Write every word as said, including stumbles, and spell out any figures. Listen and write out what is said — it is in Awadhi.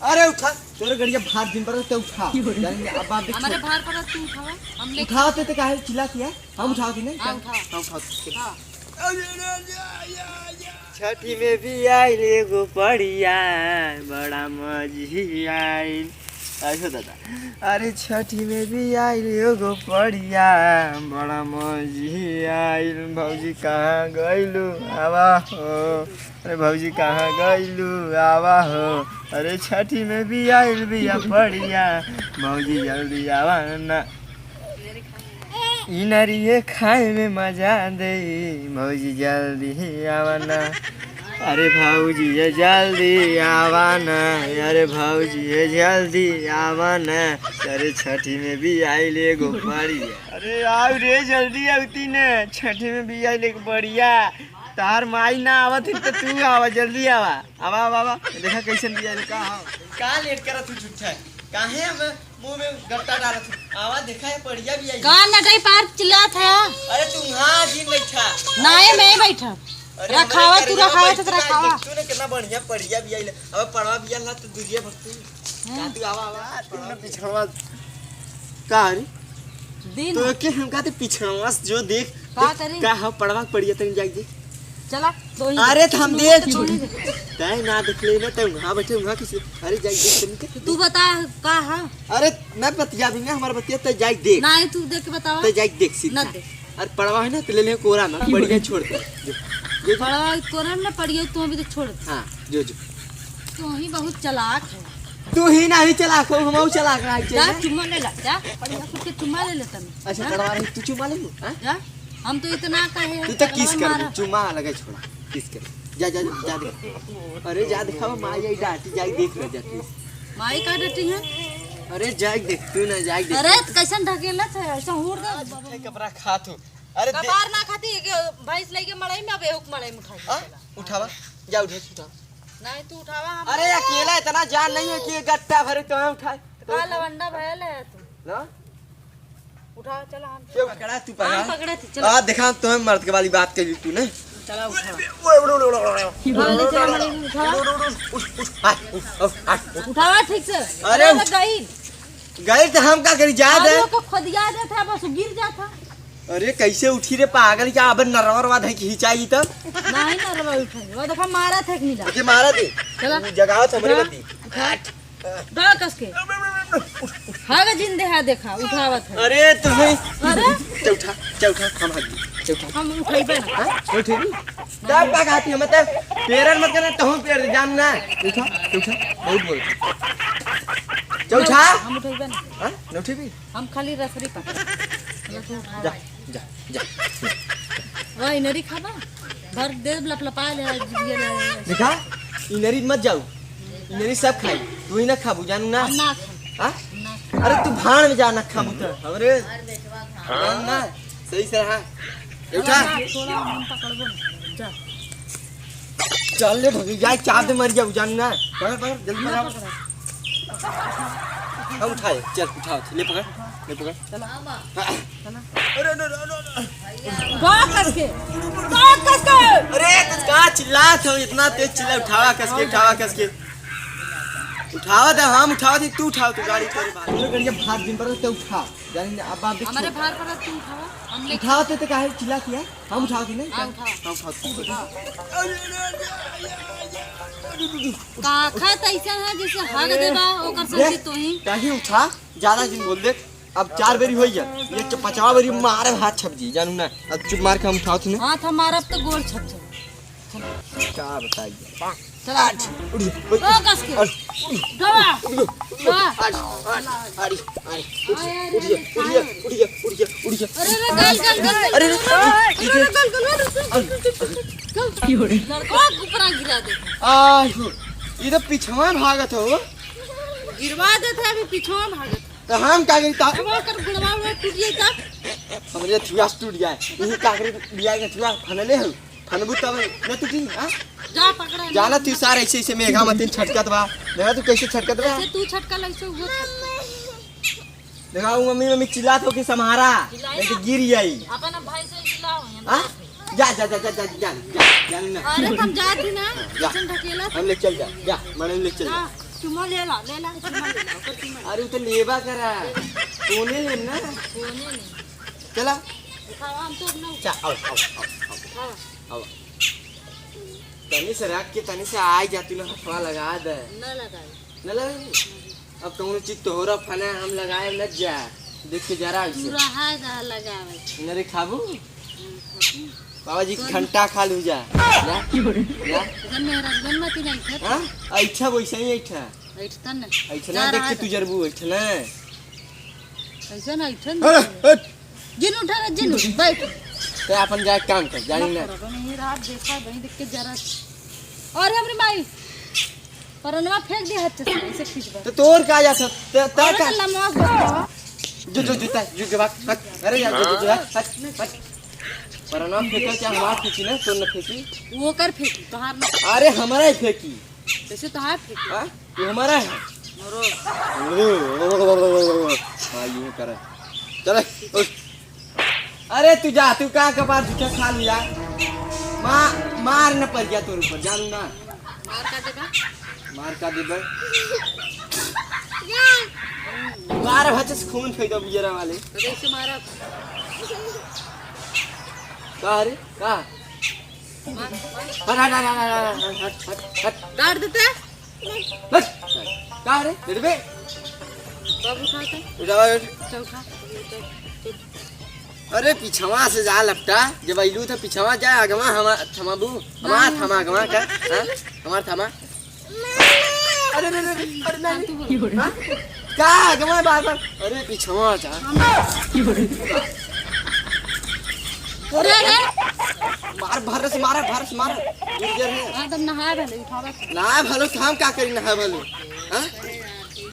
अरे उठा, तोरे गड़िया भार दिन पर ते उठा। जाने अब बाप देख हमारे छोड़। भार पर तू उठावा, हम ले उठावत है तो काहे चिल्लात है? हम उठावत ही नहीं? हाँ, उठावा। हाँ, उठावत ही। हाँ। छठी में भी आइल एगो पड़िया, बड़ा मजी आइल। आइहो दादा। अरे छठी में भी आइल एगो पड़िया, बड़ा मजी आइल। भौजी कहाँ गइलू? आवा हो। अरे भौजी कहाँ गइलू? आवा हो। अरे छठी में भी आइल बिया पड़िया, भौजी जल्दी आवा ना। इनरिये खाए में मजा दे, भौजी जल्दी आवा ना। अरे भौजी ये जल्दी आवा ना, अरे भौजी ये जल्दी आवा ना। अरे छठी में भी आइल एगो पड़िया। अरे आओ रे, जल्दी आवती ने, छठी में भी आइल एगो पड़िया। तार माई ना आवत ही तो तू आवा, जल्दी आवा। आवा, आवा, आवा। देखा कैसन बिया, का हो? का लेट करत तू झूठा है? काहे हम मुंह में गट्टा डालत हूँ? आवा, देखा है, पड़िया भी आई। का नटई पार चिल्लात है? अरे, तू वहाँ जिन बैठा। नाहीं, मैं बैठा। अरे, रखावा, हमरे तू घरे रखावा, बैठ तो के रखावा। देख तू ना, कितना बढ़िया पड़िया भी आई। अब पड़वा भी आला, तू दुरिया भर तू। हाँ। का तू आवा, आवा, तू ना पड़वा भी। पिछड़वा। का रे? दिन तो है। के हम कहते पिछड़वा से जो देख, का देख, करी? का हम पड़वा के पड़िया तनी जाई देख। चला, तो ही अरे, तो हम देख देख। छोड़ी दे। तैं ना देख ले ना, तैं वहाँ बैठे, वहाँ किसी, अरे, जाई देख तनी के। तो तू बता, का है? अरे, मैं बतिया भी ना, हमारा बतिया, तैं जाई देख। नाहीं, तू देख के बतावा। तैं जाई देख सीधा। ना देख। अरे, पड़वा है ना, तो ले ले कोरा में, बढ़िया छोड़ दे। जो, जो, जो। पड़वा कोरा में ना पड़िया, तू अभी तो छोड़ दे। हाँ, जो, जो। तू ही बहुत चालाक है। तू ही नहीं चालाक हो, हम चालाक रहा जा, चाहिए। चुम्मा ले ला, जा। पड़िया कुछ के चुम्मा ले ले तनी। अच्छा, हाँ? पड़वा रही, तू चुम्मा ले लू, हाँ? जा। हम तो इतना कहे हैं, तू तो किस पड़वा कर मारा। चुम्मा लगे छोड़ा, किस कर। जा, जा, जा दे। अरे, जा दिखावा, माई आई डांटी, जाई देख ले, जा, please। माई का डांटी है? अरे, जाई देख, तू ना जाई देख। अरे, तो कैसन ढकेलत है, ऐसा हुर दे। कपड़ा खा तू। अरे, दे- कपार ना खाती, एक भैंस लेके मड़ई में, अब एक मड़ई में उठाई आ? चला। उठावा, जा उठा, उठा। नहीं, तू उठावा, हम अरे, अकेला इतना जान नहीं है कि ये गट्टा भरे तो हम उठाए। तो का लवंडा भयल है तू? ना? उठा, चला हम। क्यों? पकड़ा तू, पकड़ा। हम पकड़ा थी, चला। आ, देखा, तुम्हें मर्द के वाली बात कही तू ने। चला, उठा। हाँ, ले चला, मड़ई में उठा। उठ, उठ, उठ, उठ, उठ, उठ, उठ, उठ। उठावा ठीक से। अरे, अरे, तो गई। गई तो हम का करी, जा दे। आलू को खोदिया देत है, बस गिर जात है। अरे, कैसे उठी रे पागल, क्या अब नरवा रवा धई के हिंचाई त? नहीं नरवा उठाई, वो देखा मारत है कि नहीं जा। ओके, मारत है। चला। तू जगावत हमरे उठा, बती। उठा। दो कस के। हाँ, जिंदे है, देखा, उठावत है। अरे, तुम्हें। अरे। चल उठा, चल उठा, हम हट गए। चल उठा। हम उठेबे ना। हाँ? नहीं उठेबी? तब का कहती है, मतलब, पेरन मत करना, तहूँ पेर दे, जान ना। उठा, उठा, बहुत बोल। चल उठा। हम उठेबे ना। हाँ? नहीं उठेबी? हम खाली रसरी पकड़। जा, जा, जा। वह इनरी खाबा? भर दे लपलपा ले, जिभिया ले। देखा, इनरी मत जाऊ। इनरी सब खाई। तू ही ना खाबू, जानू ना? हम ना खाई। हाँ? हम ना खाई। अरे तू भाड़ में जा ना खाबू तो। हमरे। जान ना? सही से रहा। उठा। थोड़ा हम पकड़बो ना। जा। चल ले भगी, जाए चाप दे मर जाऊ, जान ना। पकड़, पकड़, जल्दी ना पकड़। पकड़ा। हम उठाए, चल उठाओ, ले पकड़, ले पकड़। चला। हाँ। चला। अरे, अरे, अरे, अरे, अरे। दो कस के, दो कस के। अरे, तो कहाँ चिल्लात हो, इतना तेज चिल्ला, उठावा कस के, उठावा कस के। उठावा दे, हम उठावा दे, तू उठाओ, तू गाड़ी तोरे भाई। अरे, गड़िया भाग दिन पर तो उठा। जाने अब आप देख हमारे छोड़। भार पर तू उठावा, हम ले उठावत है तो काहे चिल्लात है? हम उठावत ही नहीं? हाँ, उठावा। हम उठावत ही। हाँ। का खा तैसन है जैसे हग देबा, ओकर संग देख, तू ही। कहीं उठा, ज्यादा दिन बोल दे। अब चार बेरी होई जा। ये च-, पचवा बेरी मारे हाथ छप जी, जानू ना। अब चुप मार के हम उठावत ही नहीं। हाथ हमारा अब तो गोड़ छप छप। का बताइए? चला, उठ जा। ओ, कस के। उठ जा। उठा। उठ जा। उठ जा। उठ जा। उठ जा। उठ जा। उठ जा। उठ जा। उठ जा। अरे, अरे, गल, गल, गल, अरे, गल, अरे, गल, गल, गल, गल। लड़का ऊपरा गिरा दे। आ, हो। ये तो पिछवा भागत हो। गिरवा देत है, अभी पिछवा भागत है। तो हम का करी ता? अब ओकर गुड़वा उड़वा टूट जाई तब? हमरे थुआ से टूट जाए। यही का करी, बिया के थुआ फनले हो। फनबू तब न टूटी, हाँ? जा पकड़ा। जाना तू सार ऐसे, ऐसे मेघा मतिन छटकत बा। देखा तू कैसे छटकत बा? जैसे तू छटकल, ऐसे वो छटकल। देखा वो मम्मी, मम्मी चिल्लात हो कि सम्हारा, चिल्लाई नहीं तो ना। गिर जाई। अपन अब भाई से चिल्लाओ, हम हाँ? जात हई। जा, जा, जा ना। अरे, हम जात ही ना, जा। कैसन ढकेला हम ले चल जा, जा, मैडम ले चल जा। जा। चुम्मा ले ला, ले ला, चुम्मा ले ला, ओकर चुम्मा ले ला। अरे, उ तो लेबा करा। कोने लेम ना? कोने नहीं। चला। उठावा, हम तो अपना चा, आओ, आओ, आओ, आओ। उठावा। आओ। तनी से रख के, तनी से आई जा, तू ना हथवा लगा दे। ना लगाई। ना लगाई? अब कौनो चीज तोहरा फना हम लगाए न जा। देख के जरा ऐसे। पूरा हाय दा लगावे। नरे खाबू? हम्म, खाबू। बाबा जी, तो घंटा खा लू जा। जा, जा। इधर मेरा रंगन मत ही नहीं खात। हाँ? ऐठा वैसे ही ऐठा। ऐठता न। ऐठा ना जा देख रहा के है। तू जरबू, ऐठा ना। ऐसा ना, ऐठा अरे, ना। हट। जिन उठा रे, जिन उठ, बैठ। ते अपन जाए काम कर, जानी ना। ना करो, नहीं रात देखा, वहीं देख के जरा। और हमरी माई, परनवा फेंक दे हाथ से, ऐसे खींच बा। तो तोर का जात ह? ते, ते अरे का? तो लमवा बा। जो, जो, जो, ते, जो, जो, भाग, भाग। अरे यार, जो, जो, जो, हट, हट, हट। परनवा फेंके क्या हमार फेंकी ना, तोर न फेंकी। वो कर फेंकी, तोहार ना। अरे हमारा ही फेंकी। कैसे तोहार फेंकी? हाँ? ये हमारा है। मरो। हाँ, यूं करे। चले, उठ। अरे तू जा, तू का कपार झूठा खा लिया। मा-, मार न पड़ गया तोर ऊपर, जानू ना। मार का देबा? मार का देबा? मार भचे से खून फेंक दो बियरा वाले। अरे इसे मारा। का रे? का? मार, मार। हट, हट, हट। गाड़ देते? हट। का रे? दे दे बे। बाबू खा के। उठावा, उठ। चल खा। अरे पिछवा से जा लपटा, जब अइलू था पिछवा जा, अगवा हमा-, थमाबू, हमार नहीं। थमा, अगवा का, हाँ? हमार थमा। अरे, अरे, अरे, अरे, नहीं, नहीं। हाँ? का अगवा बार बार? अरे पिछवा जा। अरे, अरे। मार, भर से मारा, भर से मारा। गिर गया है। हाँ, तब नहाए भले, उठावा। नहाए भलो, तो हम का करी नहाए भलो? हाँ?